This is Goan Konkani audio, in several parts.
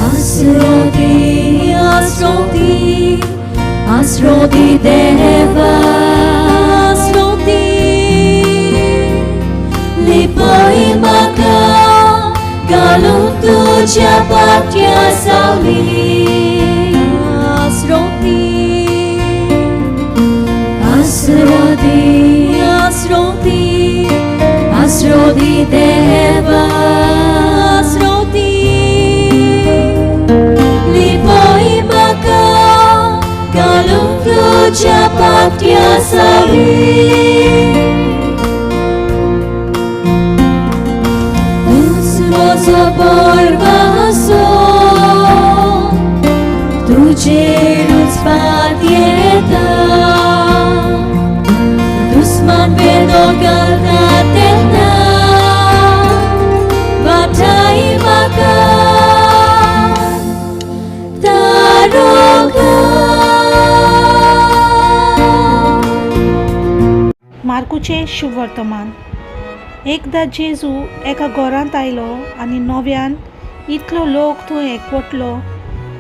आसरो दी, आसरो दी, आसरो दी देवा, आसरो दी. लिपय म्हाका घालून तुज्या पाट्या सावली, आसरो दी. आसरो दी, आसरो दी, आसरो दी देवा, आसरो दी. लिपय म्हाका घालून तुज्या पाट्या सावली. तूंच म्हजो भरवंसो, तुजेरूच पातयेता. दुस्मान वेदो घालता तेन्ना वाटाय म्हाका, तारका. मार्कुचें शुभवर्तमान. एकदां जेजू एका घरांत आयलो आनी नव्यान इतलो लोक थंय एकवटलो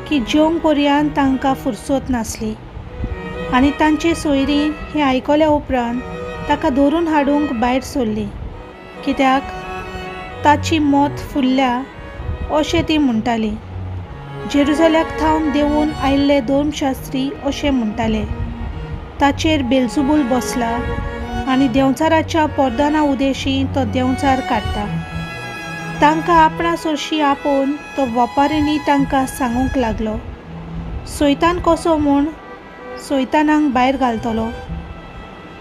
की जेवंक पर्यान तांकां फुरसत नासली. आनी तांचे सोयरीं हें आयकल्या उपरांत ताका धरून हाडूंक भायर सरलीं, कित्याक ताची मत फुल्ल्या अशें तीं म्हणटालीं. जेरुजल्याक थावन देंवून आयिल्ले धर्मशास्त्री अशें म्हणटाले, ताचेर बेलजुबूल बसला आनी देंवचाराच्या पोरदाना उदेशीं तो देंवचार काडटा. तांकां आपणा सरशीं आपोवन तो वपारींनी तांकां सांगूंक लागलो, सैतान कसो म्हूण सैतानाक भायर घालतलो?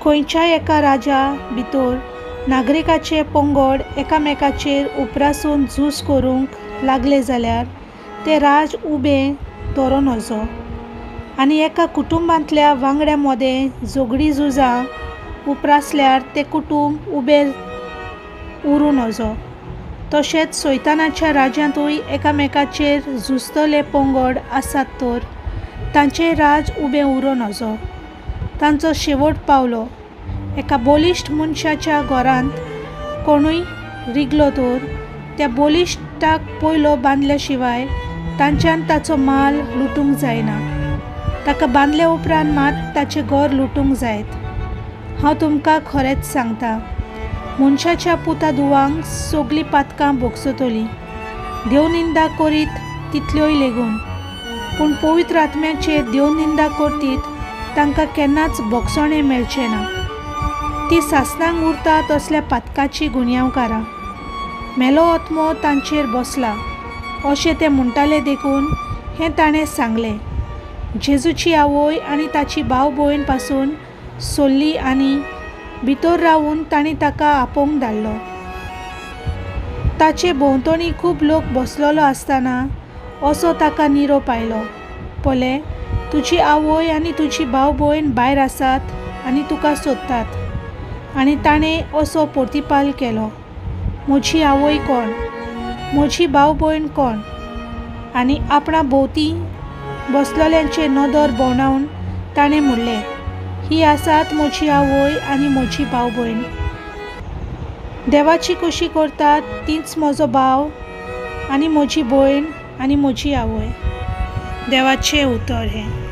खंयच्याय एका राजा भितर नागरिकाचे पंगड एकामेकाचेर उपरासून झूज करूंक लागले जाल्यार तें राज उबें दवरूं नजो. आनी एका कुटुंबांतल्या वांगड्या मदें झगडीं झुजां उपरासल्यार तें कुटूंब उबें उरूं नजो. तशेंच सैतानाच्या राज्यांतूय एकामेकाचेर झुजतले पंगड आसात तर तांचें राज उबें उरूं नजो. तांचो शेवट पावलो. एका बलिश्ट मनशाच्या घरांत कोणूय रिगलो तर त्या बलिश्टाक पयलो बांदल्या शिवाय तांच्यान ताचो माल लुटूंक जायना. ताका बांदल्या उपरांत मात ताचें घर लुटूंक जायत. हांव तुमकां खरेंच सांगता, मनशाच्या पुता धुवांक सगलीं पातकां भोगसतलीं, देवनिंदा करीत तितल्योय लेगून. पूण पवित्र आत्म्याचेर देवनिंदा करतीत तांकां केन्नाच भोगसणें मेळचें ना. ती सासणांक उरता तसल्या पातकाची गुन्यांवकारां. मेलो आत्मो तांचेर बसला अशें ते म्हणटाले देखून हें ताणें सांगलें. जेजूची आवय आनी ताची भाव भयण पासून सोल्ली आनी भितर रावून तांणी ताका आपोवंक धाडलो. ताचे भोंवतणी खूब लोक बसलेलो आसतना असो ताका निरोप आयलो, पळय, तुजी आवय आनी तुजी भाव भयण भायर आसात आनी तुका सोदतात. आनी ताणें असो प्रतिपाल केलो, म्हजी आवय कोण, म्हजी भाव भयण कोण? आनी आपणा भोंवती बसलेल्यांचे नदर भोंवडावन ताणें म्हणलें, ही आसात म्हजी आवय आनी म्हजी भाव भयण. देवाची कशी करतात तीच म्हजो भाव आनी म्हजी भयण आनी म्हजी आवय. देवाचें उतर हें.